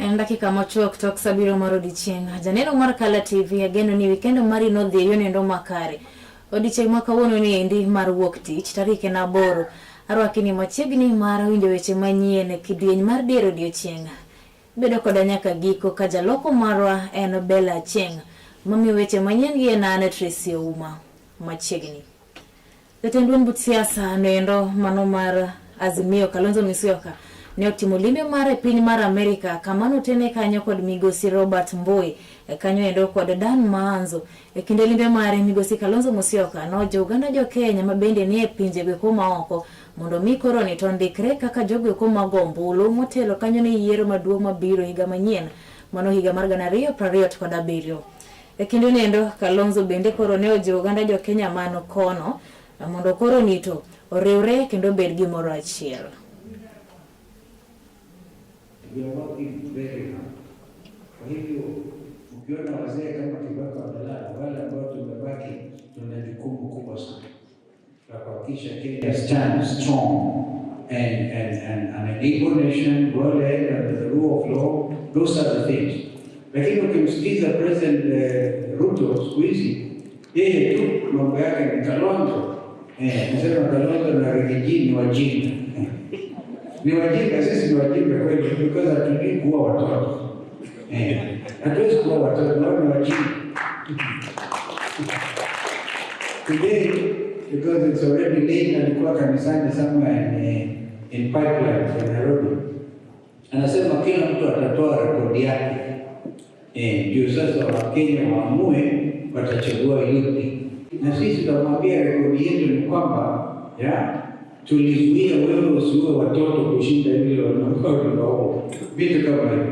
En dakika machuok tok sa abiriyo mar odiechieng'. Janeno mar Kala TV ageno ni wikend mari nodhi e yono makare. Odiechieng' ma kawuono ni endi mar wuok tich tarik en aboro. Arwaki ni machiegni mar winjo weche manyien e kidieny mar dier odiechieng'. Bedo koda nyaka giko ka jaloko marwa en Bella Achieng'. Mamiyo weche manyien gi en an Tracy Ouma. Machiegni. Jatend duond buch siasa noendo mano mar Azimio Kalonzo Musyoka ne otimo limbe mare e piny mar Amerika kama notene kanyo kod migosi Robert Mbui e kanyo endo kod Dan Maanzo. E kinde limbe mare migosi Kalonzo Musyoka nojiwo oganda jo Kenya ma bende nie pinje goeko maoko mondo mi koro ni to ndikre kaka jogo eko mago ombulu motelo kanyo ne yiero maduong' mabiro higa manyien mano higa mar 2027. E kinde nendo, Kalonzo bende koro ne ojiwo oganda jo Kenya man kono mondo koro nito oriwre kendo obed gimoro achiel. We are working very hard. Kwa hivyo ukiona wazee kama Kibaki wamelala, wale ambao tumebaki tuna jukumu kubwa sana la kuhakikisha Kenya stands strong and, and, and, and an equal nation, well led under the rule of law. Those are the things. Lakini ukimsikiza President eh, Ruto siku hizi yeye tu mambo yake ni Kalonzo. Eh, nasema Kalonzo na Riggy G ni wajinga. Ni wajinga, sisi ni wajinga kweli because hatujui kuua watoto. Eh, hatuwezi kuua watoto, wao ni wajinga. Today, because it's already late, alikuwa kanisani somewhere in, eh, in Pipeline in Nairobi. Anasema kila mtu atatoa rekodi yake eh, ndio sasa Wakenya waamue watachagua yupi, na sisi tutamwambia rekodi yetu ni kwamba ya tulizuia wewe usiue watoto kushinda vile wanaoua vitu kama hivyo.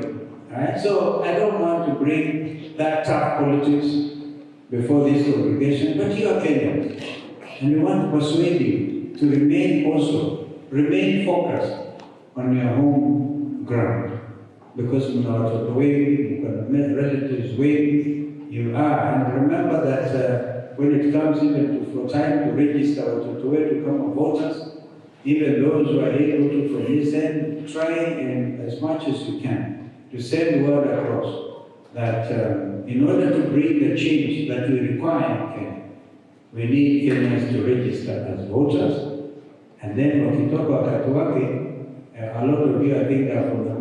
Alright, so I don't want to bring that tough politics before this congregation, but you are Kenyans, and we want to persuade you to remain also, remain focused on your home ground. Because mna watoto wengi, mko na relatives wengi, you are. And remember that when it comes even to for time to register watoto wetu kama voters, even those who are able to from this end, try and as much as you can to send word across that in order to bring the change that we require in Kenya, we need Kenyans to register as voters, and then wakitoka wakati wake, a lot of you I think are from the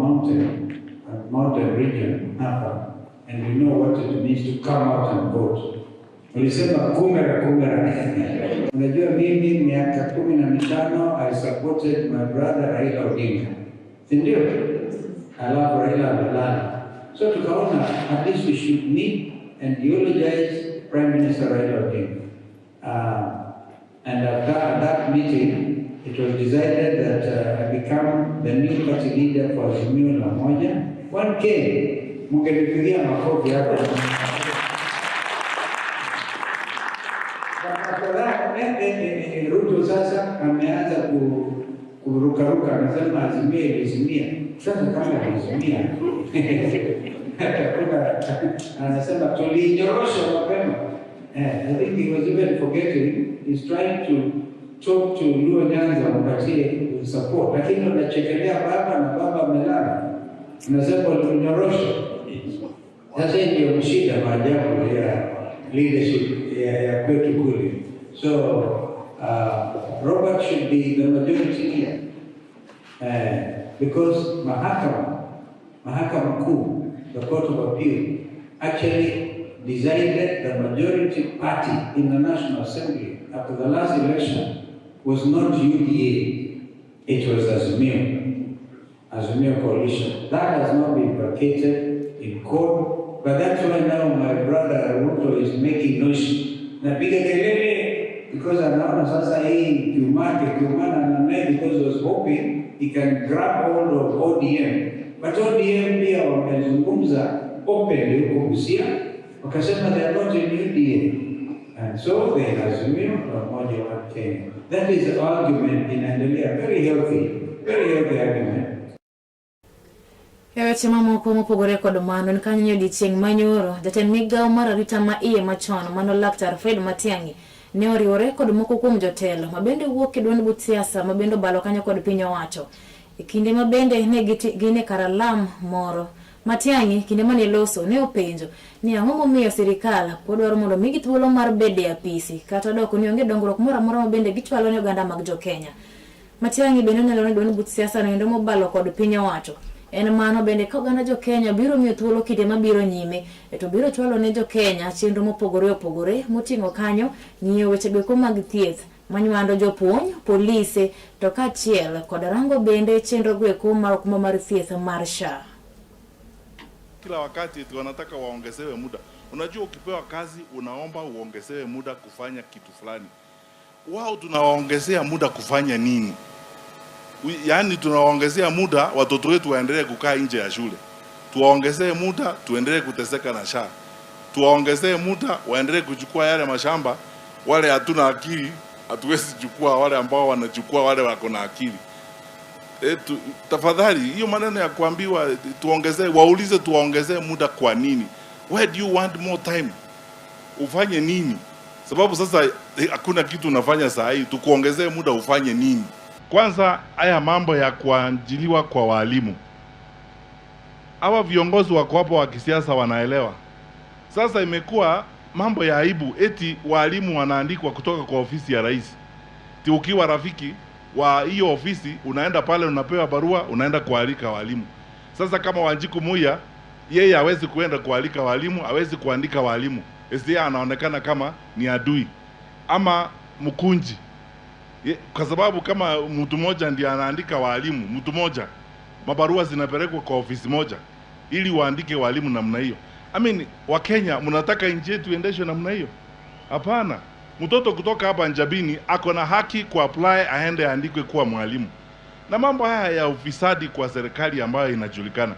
mountain region hapa, and you know what it means to come out and vote. Ulisema kumera kumera. Unajua mimi miaka 15 I supported my brother Raila Odinga, si ndio? Alafu Raila amelala. So tukaona at least we should meet and eulogize Prime Minister Raila Odinga. And at that meeting, it was decided that I become the new party leader for Azimio la Umoja. One came, mungenipigia makofi hapo. But after that, Ruto sasa ameanza kurukaruka, anasema Azimio ilizimia. Sasa kama ilizimia, hakuna, anasema tulinyorosha mapema. I think he was even forgetting, he's trying to talk to Luo Nyanza wapatie support, lakini wanachekelea baba na baba amelala, anasema walimnyorosha. Sasa hii ndio shida maajabu ya leadership ya kwetu kule. So Robert should be the majority leader because mahakama kuu, the Court of Appeal, actually decided the majority party in the National Assembly after the last election was not UDA, it was Azimio, Azimio coalition. That has not been vacated in court, but that's why now my brother Ruto is making noise. Napiga kelele because anaona sasa hii kiumake kiumana na naye because he was hoping he can grab hold of ODM. But ODM pia wamezungumza openly huko Busia, wakasema they are not in UDA. And so they Azimio la Umoja wa Kenya. That is the argument inaendelea, very healthy, very healthy argument. E weche mamoko mopogore kod mano, en kanyo odiechieng' manyoro, jatend migawo mar arita ma iye machon mano Laktar Fred Matiang'i ne oriwore kod moko kuom jotelo ma bende wuok e duond buch siasa ma bende obalo kanyo kod piny owacho. E kinde ma bende ne gin e kar alam moro. Matiang'i kinde mane loso ne openjo ni ang'o momiyo sirikal pod dwaro mondo migi thuolo mar bedo e apisi kata doko ni onge dongruok moro amora ma bende gichwalo ne oganda mag jokenya. Matiang'i bende oneno ni duond buch siasa no endo mobalo kod piny owacho en mano bende ka oganda jokenya biro miyo thuolo kinde mabiro nyime to biro chwalo ne jokenya chenro mopogore opogore moting'o kanyo ng'iyo weche goeko mag thieth manywando jopuonj, polise to kaachiel kod rango bende chenro goeko mar okumba mar thieth mar SHA. Kila wakati eti wanataka waongezewe muda. Unajua, ukipewa kazi unaomba uongezewe muda kufanya kitu fulani. Wao tunawaongezea muda kufanya nini? Yaani tunawaongezea muda watoto wetu waendelee kukaa nje ya shule, tuwaongezee muda tuendelee kuteseka na SHA, tuwaongezee muda waendelee kuchukua yale mashamba. Wale hatuna akili hatuwezi chukua, wale ambao wanachukua wale wako na akili. Tafadhali hiyo maneno ya kuambiwa tuongezee, waulize tuwaongezee muda kwa nini? Why do you want more time? Ufanye nini? Sababu sasa hakuna kitu unafanya saa hii, tukuongezee muda ufanye nini? Kwanza haya mambo ya kuajiliwa kwa walimu, hawa viongozi wako hapo wa kisiasa wanaelewa. Sasa imekuwa mambo ya aibu, eti walimu wanaandikwa kutoka kwa ofisi ya rais. Eti ukiwa rafiki wa hiyo ofisi unaenda pale unapewa barua, unaenda kualika walimu. Sasa kama Wanjiku Muya, yeye hawezi kuenda kualika walimu, hawezi kuandika walimu. SDA anaonekana kama ni adui ama mkunji. Kwa sababu kama mtu mmoja ndiye anaandika walimu, mtu mmoja, mabarua zinapelekwa kwa ofisi moja ili waandike walimu namna hiyo. I mean, Wakenya mnataka nchi yetu iendeshwe namna hiyo? Hapana. Mtoto kutoka hapa Njabini ako na haki ku apply aende aandikwe kuwa mwalimu. Na mambo haya ya ufisadi kwa serikali ambayo inajulikana,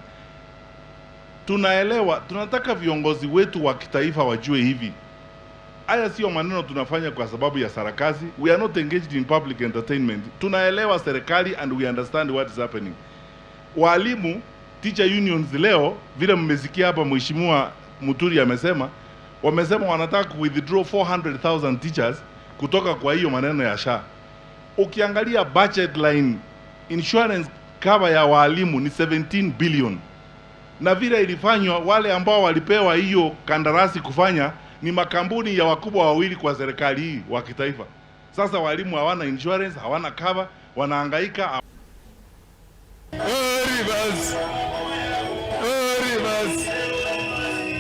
tunaelewa, tunataka viongozi wetu wa kitaifa wajue hivi. Haya sio maneno tunafanya kwa sababu ya sarakasi. We are not engaged in public entertainment. Tunaelewa serikali and we understand what is happening. Walimu, teacher unions leo, vile mmesikia hapa Mheshimiwa Muturi amesema, wamesema wanataka ku withdraw 400,000 teachers kutoka kwa hiyo maneno ya SHA. Ukiangalia budget line, insurance cover ya walimu ni 17 billion. Na vile ilifanywa, wale ambao walipewa hiyo kandarasi kufanya ni makampuni ya wakubwa wawili kwa serikali hii wa kitaifa. Sasa walimu hawana insurance, hawana cover, wanahangaika. Rivers. Oh, Rivers.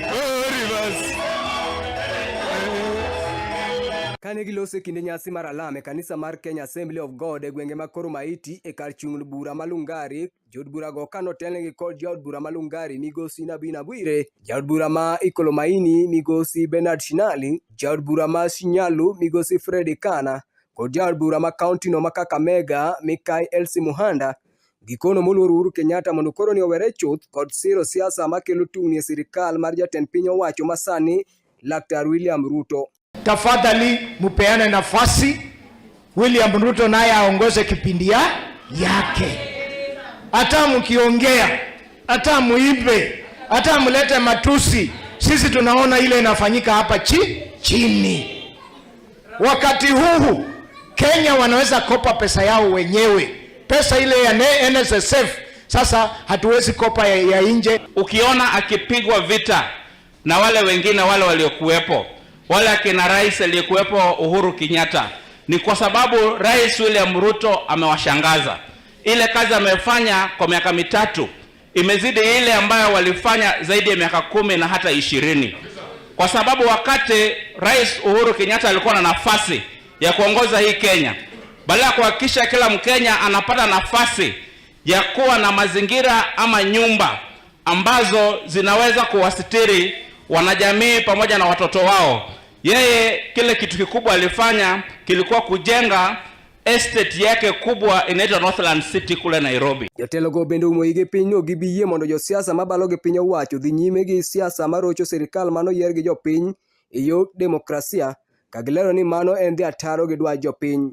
Oh, Rivers. Kane giloso e kinde nyasi mar alam e kanisa mar Kenya Assembly of God e gwenge mag Korumaiti e kar chung' bura ma Lungari, jood burago kanotelnegi kod jaod bura ma Lungari migosi Nabina Bwire, jaod bura ma Ikolomaini migosi Bernard Shinali, jaod bura ma Shinyalu migosi Fred Kana kod jaod bura ma kaunti no ma Kakamega Mikai Elsie Muhanda. Gikono moluor Uhuru Kenyatta mondo koro ni owere chuth kod siro siasa makelo tungni e sirikal mar jatend piny owacho masani Laktar William Ruto. Tafadhali mupeane nafasi William Ruto naye aongoze kipindi yake. Hata mkiongea, hata muibe, hata mlete matusi, sisi tunaona ile inafanyika hapa chini. Wakati huu Kenya wanaweza kopa pesa yao wenyewe, pesa ile ya NSSF. Sasa hatuwezi kopa ya nje. Ukiona akipigwa vita na wale wengine wale waliokuwepo, wale akina rais aliyekuwepo Uhuru Kenyatta, ni kwa sababu Rais William Ruto amewashangaza. Ile kazi amefanya kwa miaka mitatu imezidi ile ambayo walifanya zaidi ya miaka 10 na hata 20. Kwa sababu wakati Rais Uhuru Kenyatta alikuwa na nafasi ya kuongoza hii Kenya, badala ya kuhakikisha kila Mkenya anapata nafasi ya kuwa na mazingira ama nyumba ambazo zinaweza kuwasitiri wanajamii pamoja na watoto wao, yeye kile kitu kikubwa alifanya kilikuwa kujenga estate yake kubwa inaitwa Northland City kule Nairobi. Jotelo go bende oumo igi piny no gibi yie mondo josiasa mabalo gi piny owacho dhi nyime gi siasa marocho sirikal manoyier gi jopiny e yor demokrasia, ka gilero ni mano en dhi ataro gi dwach jopiny.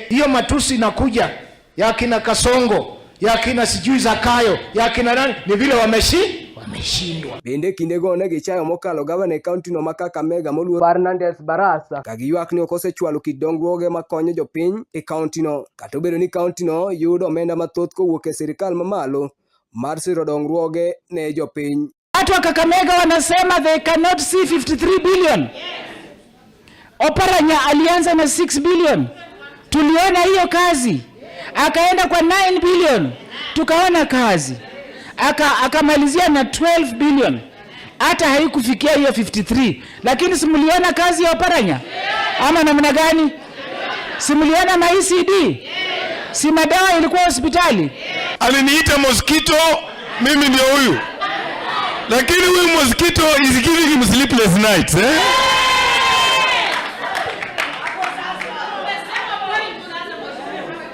Hiyo matusi inakuja ya kina Kasongo, ya kina sijui Zakayo, ya kina nani, ni vile wameshindwa. Bende kindego ne gichayo mokalo gavana e kaunti no ma Kakamega moluor Fernandes Barasa ka giywak ni ok osechwalo kit dongruoge makonyo jopiny e kaunti no. Kata obedo ni kaunti no yudo omenda mathoth kowuok e sirikal mamalo, mar siro dongruoge ne jopiny. Watu wa Kakamega wanasema they cannot see 53 billion. Oparanya alianza na 6 billion, tuliona hiyo kazi, akaenda kwa 9 billion, tukaona kazi, akamalizia na 12 billion, hata haikufikia hiyo 53, lakini simuliona kazi ya Oparanya ama namna gani? Simuliona ma ECD, si madawa ilikuwa hospitali. Aliniita mosquito, mimi ndio huyu, lakini huyu mosquito is giving him sleepless nights, eh?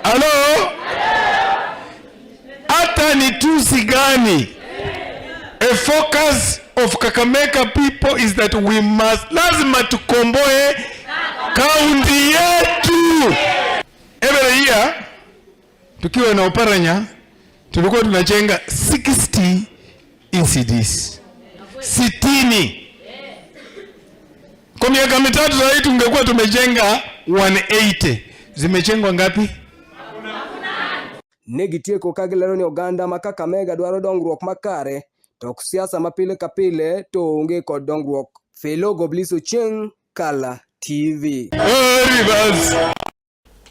Halo, hata ni tusi gani? A focus of Kakamega people is that we must, lazima tukomboe kaunti yetu. Every year tukiwa na Oparanya tulikuwa tunajenga 60 ECDs, 60. Kwa miaka mitatu sasa tungekuwa tumejenga 180. Zimejengwa ngapi? Ne gitieko ka gilero ni oganda ma Kakamega dwaro dongruok makare to ok siasa ma pile ka pile to onge kod dongruok. Felo Goblis Ochieng, Kala TV.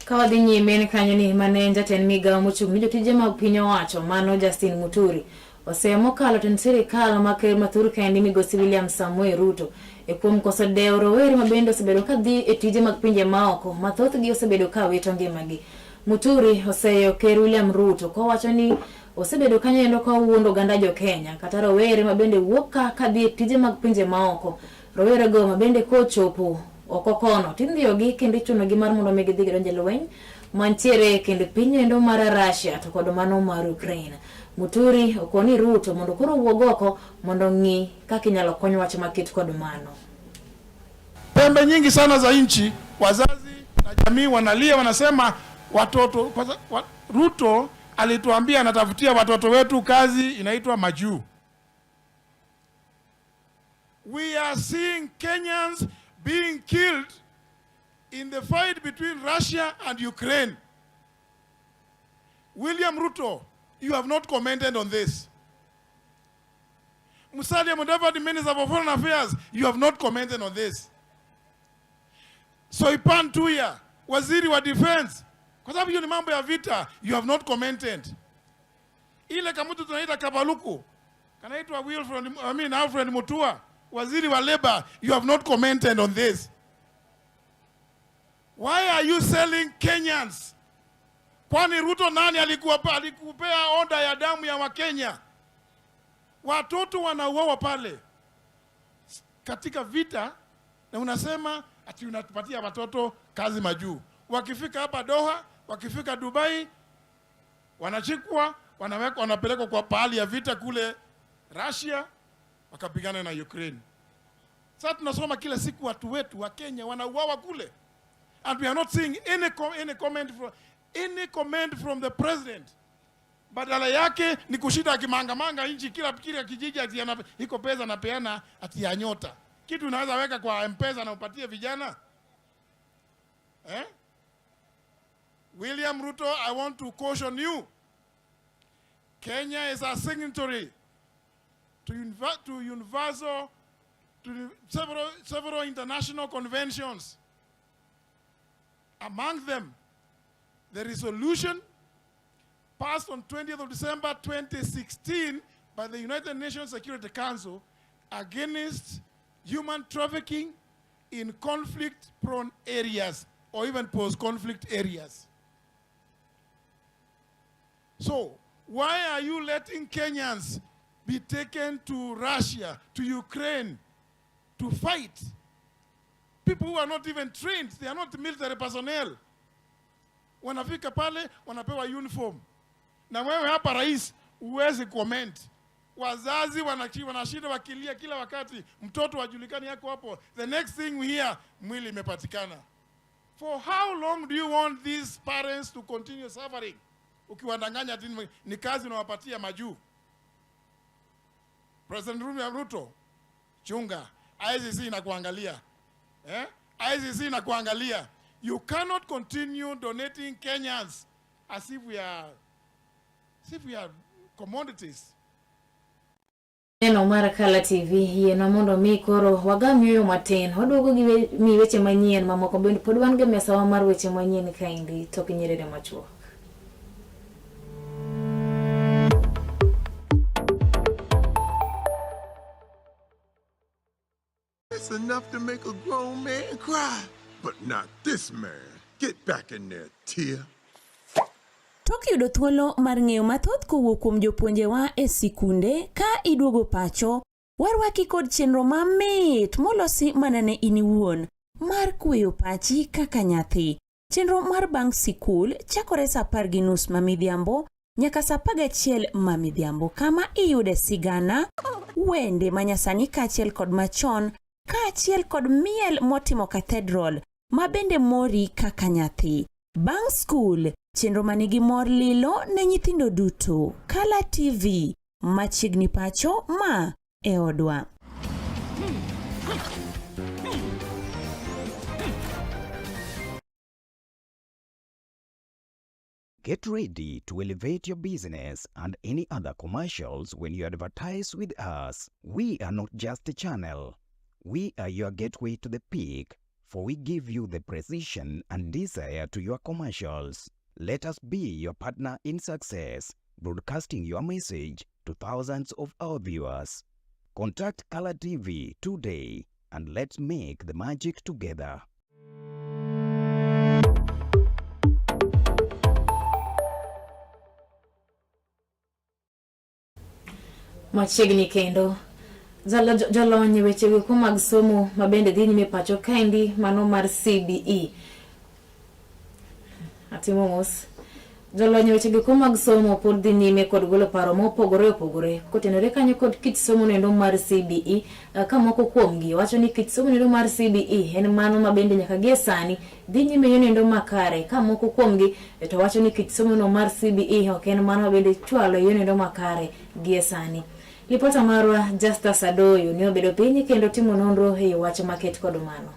Ka wadhi nyime en kanyo ni mane en jatend migawo mochung' ne jotije mag piny owacho mano Justin Muturi oseyo mokalo tend sirikal ma ker mathur kaendi migosi William Samoei Ruto e kuom koso dewo rowere ma bende osebedo ka dhi e tije mag pinje maoko ma thothgi osebedo ka wito ngimagi. Muturi oseyo ker William Ruto kowacho ni osebedo kanyo endo ka owuondo oganda jo Kenya kata rowere ma bende wuok ka kadhi e tije mag pinje maoko. Rowerego ma bende kochopo oko kono tindhiyogi kendo ichunogi mar mondo mi gidhi gidonj e lweny mantiere e kind piny endo mar Russia to kod mano mar Ukraine. Muturi okoni Ruto mondo koro owuog oko mondo ong'i kaka inyalo kony wach maket kod mano. Pembe nyingi sana za nchi, wazazi na jamii wanalia, wanasema watoto Ruto alituambia anatafutia watoto wetu kazi inaitwa majuu. We are seeing Kenyans being killed in the fight between Russia and Ukraine. William Ruto, you have not commented on this. Musalia Mudavadi, Minister for Foreign Affairs, you have not commented on this. Soipan Tuya, Waziri wa Defense, kwa sababu hiyo ni mambo ya vita, you have not commented. Ile kamutu tunaita Kabaluku, kanaitwa Wilfred, I mean Alfred Mutua, Waziri wa Labor, you have not commented on this. Why are you selling Kenyans? Kwani Ruto nani alikupea oda ya damu ya Wakenya? Watoto wanauawa pale katika vita na unasema ati unatupatia watoto kazi majuu. Wakifika hapa Doha, wakifika Dubai, wanachikwa, wanawekwa, wanapelekwa kwa pahali ya vita kule Russia, wakapigana na Ukraine. Sasa tunasoma kila siku watu wetu wa Kenya wanauawa kule. And we are not seeing any comment from the president. Badala yake ni kushinda akimangamanga nchi kila kijiji ati iko pesa anapeana ati ya nyota. Kitu unaweza weka kwa M-Pesa na upatie vijana. Eh? William Ruto, I want to caution you. Kenya is a signatory to universal, to several international conventions. Among them, the resolution passed on 20th of December 2016 by the United Nations Security Council against human trafficking in conflict-prone areas or even post-conflict areas. So, why are you letting Kenyans be taken to Russia, to Ukraine, to fight? People who are not even trained, they are not military personnel. Wanafika pale, wanapewa uniform. Na wewe hapa rais, huwezi comment. Wazazi wanashinda wakilia kila wakati, mtoto hajulikani yako hapo. The next thing we hear, mwili imepatikana. For how long do you want these parents to continue suffering? Ukiwadanganya ati ni kazi unawapatia majuu. President Ruto, chunga. ICC inakuangalia. Eh? ICC inakuangalia. You cannot continue donating Kenyans as if we are commodities. Neno mar Kala TV yienwa mondo mi koro wagam yueyo matin waduogo gi mi weche manyien mamoko bende pod wan gi mesawa mar weche manyien kaendi tok nyerere machuok. It's enough to make a grown man cry, but not this man. Get back in there, Tia. Tok yudo thuolo mar ng'eyo mathoth kowuok kuom jopuonjewa e sikunde ka iduogo pacho, warwaki kod chenro mamit molosi mana ne in iwuon mar kweyo pachi kaka nyathi. Chenro mar bang' sikul chakore sa 10:30 ma midhiambo nyaka sa 11 ma midhiambo kama iyude sigana, wende manyasani kaachiel kod machon kaachiel kod miel motimo cathedral ma bende mori kaka nyathi. Bang' skul, chenro manigi mor lilo ne nyithindo duto. Kala TV, machiegni pacho ma e odwa. Get ready to elevate your business and any other commercials when you advertise with us. We are not just a channel. We are your gateway to the peak, for we give you the precision and desire to your commercials. Let us be your partner in success, broadcasting your message to thousands of our viewers. Contact Color TV today and let's make the magic together. Machiegni kendo jolony e weche goeko mag somo ma bende dhi nyime pacho kaendi mano mar CBE. Atimo mos. Jolony e weche goeko mag somo pod dhi nyime kod golo paro mopogore opogore kotenore kanyo kod kit somo noendo mar CBE ka moko kuomgi wacho ni kit somo noendo mar CBE en mano ma bende nyaka gie sani dhi nyime yo noendo makare ka moko kuomgi to wacho ni kit somo no mar CBE ok en mano ma bende chwalo yo noendo makare gie sani. Lipota marwa Justus Adoyo ne obedo piny kendo timo nonro e wach maket kod mano.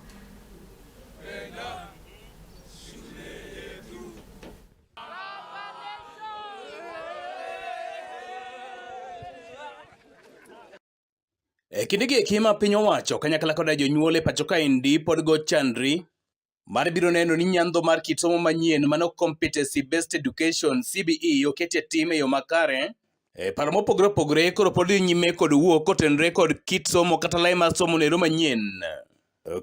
E kindegi eki ma piny owacho kanyakla koda jonyuol e pacho kaendi pod go chandri mar biro neno ni nyandho mar kit somo manyien mano Competency Based Education CBE oket e tim e yo makare. E paro mopogore opogore koro pod dhi nyime kod wuok kotenore kod kit somo kata lai mar somo nero manyien.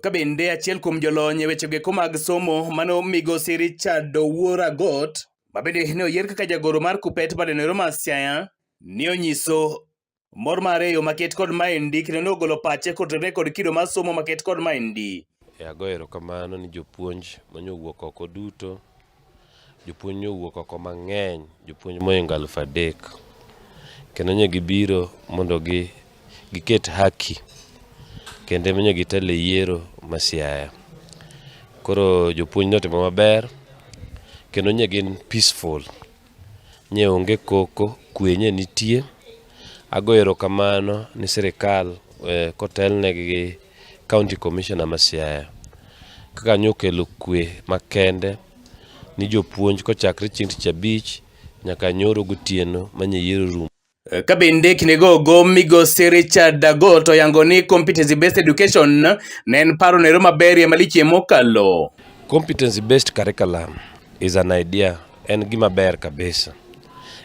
Ka bende achiel kuom jolony e weche goeko mag somo mano migosi Richard Owuor Agot ma bende ne oyier kaka jagoro mar Kupet badenero ma Siaya ne onyiso Mor mare e yo maket kod maendi kendo ne ogolo pache kotenore kod kido mar somo maket kod maendi. E ago erokamano ni jopuonj manyowuok oko duto. Jopuonj nyowuok oko mang'eny, jopuonj mohingo 3000. Kendo nye gibiro mondo gi giket haki kendo ema nye gitelo e yiero ma Siaya. Koro jopuonj notimo maber kendo nye gin peaceful. Nye onge koko, kwe nye nitie. Ago erokamano ni sirikal eh, kotelne gi County Commissioner ma Siaya kaka nyokelo kwe makende ni jopuonj kochakre chieng' tich abich nyaka nyoro gotieno manye yiero rumo. Ka bende kindego go migosi Richard Dagot oyango ni competency based education ne en paro nero maberie malichie mokalo. Competency based curriculum is an idea, en gima ber kabisa.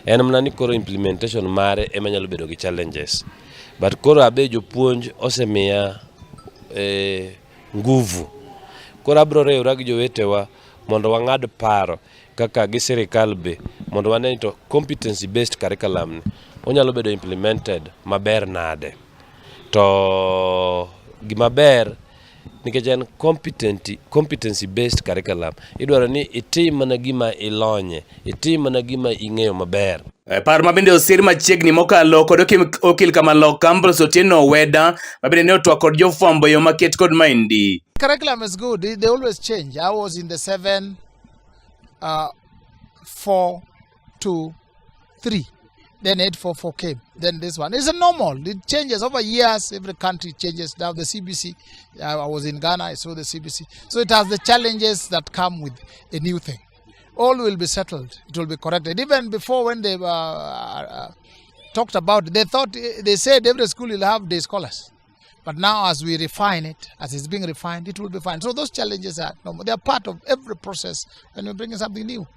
En mana ni koro implementation mare ema nyalo bedo gi challenges. But koro abe jopuonj osemiya eh, nguvu. Koro abro riwra gi jowetewa mondo wang'ad paro kaka gi sirikal be mondo wane ni to competency based curriculum ni onyalo bedo implemented maber nade. To gima ber nikech en competency based curriculum idwaro ni itim mana gima ilonye, itim mana gima ing'eyo maber. E, Paro ma bende osir machiegni mokalo kod okil Kamaloka Ambrose Otieno Oweda ma bende ne otwak kod jofwambo e yo maket kod maendi. Curriculum is good. They always change. I was in the 7, 4, 2, 3. Then 8, 4, 4 came. Then this one. It's a normal. It changes over years. Every country changes. Now the CBC, I was in Ghana, I saw the CBC. So it has the challenges that come with a new thing. All will be settled. It will be corrected. Even before when they talked about, they thought, they said every school will have day scholars. But now as we refine it, as it's being refined, it will be fine. So those challenges are normal. They are part of every process when we bring in something new.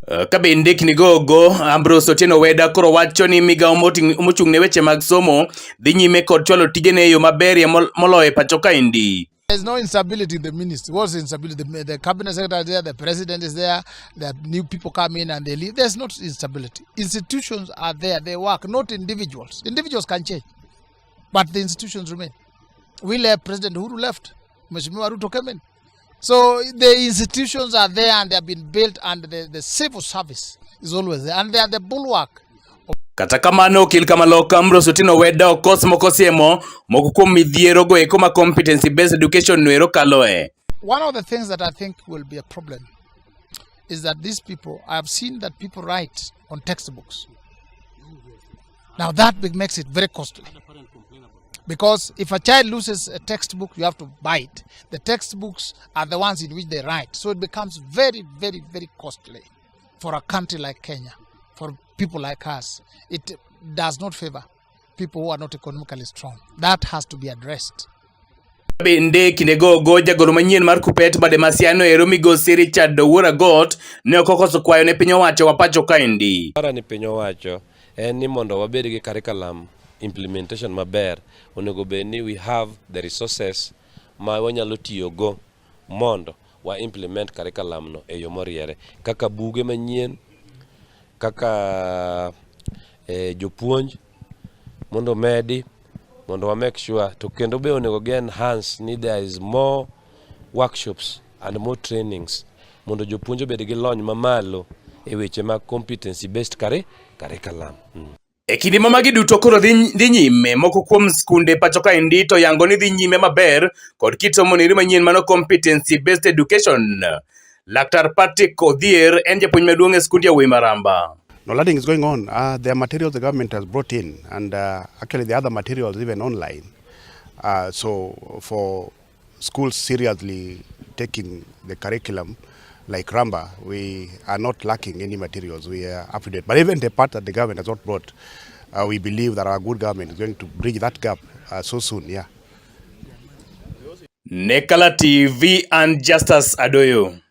Ka bende Kinigogo Ambrose Otieno Weda koro wacho ni migawo mochung' ne weche mag somo dhi nyime kod chwalo tijene e yo maberie moloyo e pacho kaendi. There's no instability in the ministry. What's instability? The cabinet secretary is there, the president is there, the new people come in and they leave. There's not instability. Institutions are there, they work, not individuals. Individuals can change, but the institutions remain. We left, President Uhuru left, Mheshimiwa Ruto came in. So the institutions are there and they have been built, and the civil service is always there, and they are the bulwark. Kata kamano okil kamaloka Ambrose Otieno Weda okos moko siemo moko kuom midhiero go eko ma competency based education noero kaloe. One of the things that I think will be a problem is that these people, I have seen that people write on textbooks. Now that makes it very costly. Because if a child loses a textbook, you have to buy it. The textbooks are the ones in which they write. So it becomes very, very, very costly for a country like Kenya, for people like us. It does not favor people who are not economically strong. That has to be addressed. Bende kindegogo jagoro manyien mar Kupet bade Masiano ero migosi Richard Owuor Agot ne ok okoso kwayo ne piny owacho wa pacho kaendi. Para ni piny owacho en ni mondo wabed gi curriculum implementation maber, onego bed ni we have the resources ma wanyalo tiyogo mondo wa implement curriculum no e yo moriere, kaka buge manyien, kaka jopuonj mondo medi mondo wa make sure to kendo be onego gi enhance ni there is more workshops and more trainings mondo jopuonj obed gi lony mamalo e weche mag competency based curriculum. E kinde ma magi duto koro dhi nyime, moko kuom skunde pacho kaendi to yango ni dhi nyime maber kod kit somo neri manyien mano competency based education. Laktar Patrick Odhier en japuonj maduong' e skund yawuoyi Maramba. No, learning is going on. There are materials the government has brought in, and actually the other materials even online. So for schools seriously taking the curriculum like Ramba, we are not lacking any materials. We are up to date. But even the part that the government has not brought, we believe that our good government is going to bridge that gap so soon. Yeah. Nekala TV and Justus Adoyo.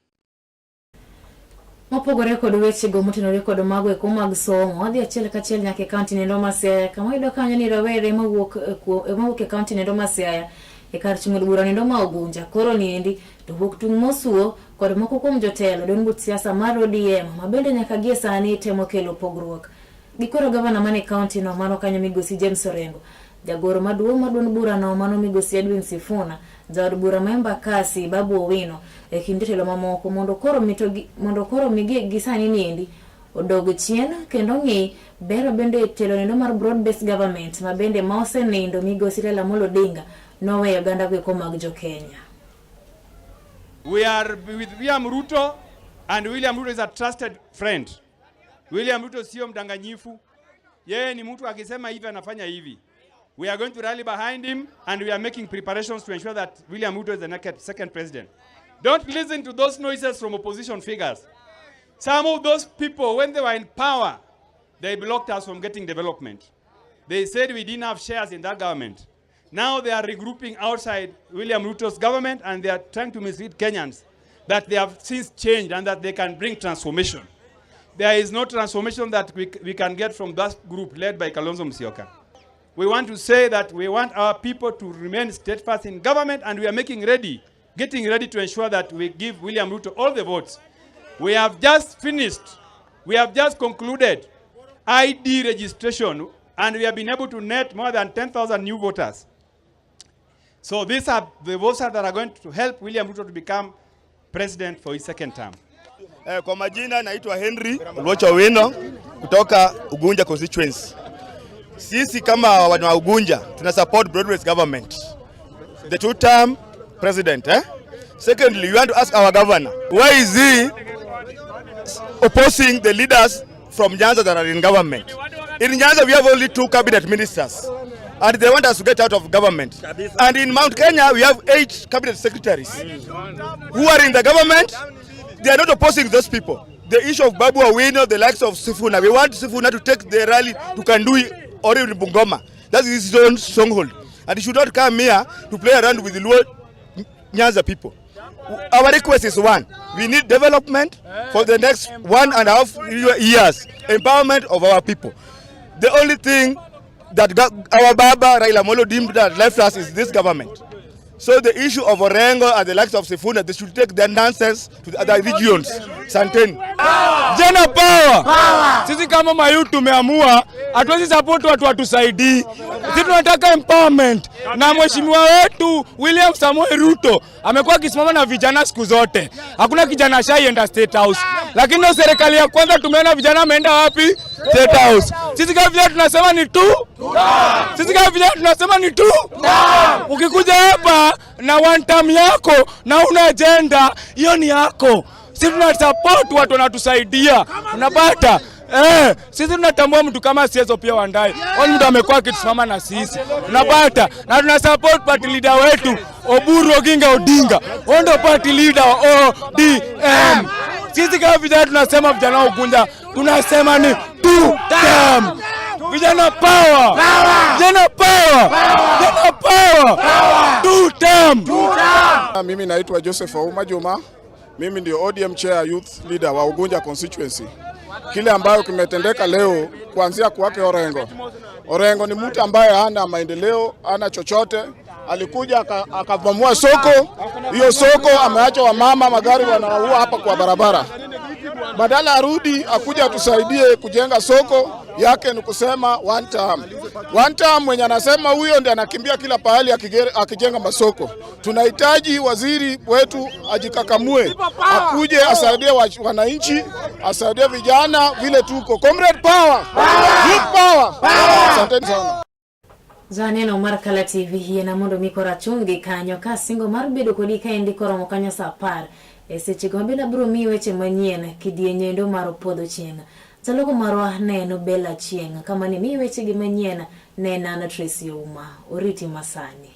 Mopogore kod wechego motenore kod mago eko mag somo, wadhi achiel kachiel nyaka e kaunti nendo ma Siaya, kama wayudo kanyo ni rowere mawuok e kaunti nendo ma Siaya e kar chung' od bura nendo ma Ugunja koro niendi to wuok tung' mosuo kod moko kuom jotelo duond buch siasa mar ODM ma bende nyaka gie sani temo kelo pogruok. Gikwero gavana mane kaunti no mano kanyo migosi James Orengo, jagoro maduong' mar duond burano mano migosi Edwin Sifuna, jaod bura ma Embakasi Babu Owino e kind jotelo mamoko mondo koro migi gi sani niendi odog chien kendo ng'i bero bende telo nendo mar broad based government ma bende ma osenindo migosi Raila Amolo Odinga noweyo oganda go mag jo Kenya. We are with William Ruto, and William Ruto is a trusted friend. William Ruto sio mdanganyifu. Yeye ni mtu akisema hivi anafanya hivi. We are going to rally behind him, and we are making preparations to ensure that William Ruto is the next second president. Don't listen to those noises from opposition figures. Some of those people, when they were in power, they blocked us from getting development. They said we didn't have shares in that government. Now they are regrouping outside William Ruto's government, and they are trying to mislead Kenyans that they have since changed and that they can bring transformation. There is no transformation that we can get from that group led by Kalonzo Musyoka. We want to say that we want our people to remain steadfast in government, and we are getting ready to ensure that we give William Ruto all the votes. We have just finished, we have just concluded ID registration, and we have been able to net more than 10,000 new voters. So these are the votes that are going to help William Ruto to become president for his second term. Kwa majina naitwa Henry Oluoch Owino kutoka Ugunja constituency. Sisi kama wana Ugunja tuna support broad-based government. The two-term president, eh? Secondly, we want to ask our governor, why is he opposing the leaders from Nyanza that are in government? In Nyanza we have only 2 cabinet ministers, and they want us to get out of government. And in Mount Kenya we have 8 cabinet secretaries who are in the government. They are not opposing those people. The issue of Babu Owino, the likes of Sifuna, we want Sifuna to take the rally to Kandui or even Bungoma. That is his own stronghold. And he should not come here to play around with the Luo Nyanza people. Our request is one. We need development for the next 1.5 years. Empowerment of our people. The only thing that our Baba Raila Amolo Odinga that left us is this government. So the issue of Orengo and the likes of Sifuna, they should take their nonsense to the other regions. Santeni. Jana power. Power. Sisi kama mayouth tumeamua hatuwezi support watu watusaidii. Sisi tunataka empowerment na mheshimiwa wetu William Samoei Ruto amekuwa akisimama na vijana siku zote. Hakuna kijana ashaienda State House, lakini ndio serikali ya kwanza tumeona vijana wameenda wapi? State House. Sisi kama vijana tunasema ni tu, sisi kama vijana tunasema ni tu. Ukikuja hapa na one term yako na una agenda, hiyo ni yako. Sisi tuna support watu wanatusaidia, unapata sisi tunatambua mtu kama Siezo pia Wandayi. Huyu mtu amekuwa akitusimama na sisi. Unapata na tuna support party leader wetu Oburu Oginga Odinga. Huyo ndio party leader wa ODM. Sisi kama vijana tunasema vijana wa Ugunja tunasema ni two term. Vijana power. Vijana power. Vijana power. Two term. Mimi naitwa Joseph Auma Juma. Mimi ndio ODM chair youth leader wa Ugunja constituency. Kile ambayo kimetendeka leo kuanzia kwake Orengo. Orengo ni mtu ambaye hana maendeleo, hana chochote. Alikuja akavamua soko, hiyo soko ameacha wamama magari wanaua hapa kwa barabara. Badala arudi akuja atusaidie kujenga soko yake ni kusema one term. One term mwenye anasema huyo ndiye anakimbia kila pahali akijenga masoko. Tunahitaji waziri wetu ajikakamue, akuje asaidie wananchi, asaidie vijana vile tuko. Comrade power. Youth power. Asanteni sana. Janeno mar Kala TV yiena mondo mi koro achungi kanyo ka singo mar bedo kodi kaendi koromo kanyo saa 10. E sechego mabende abiro miyi weche manyien kidieny endo mar opodho chieng'. Jaloko marwa ne en Bella Chieng' kama ne miyi wechegi manyien ne en an Tracy Ouma. Oriti masani.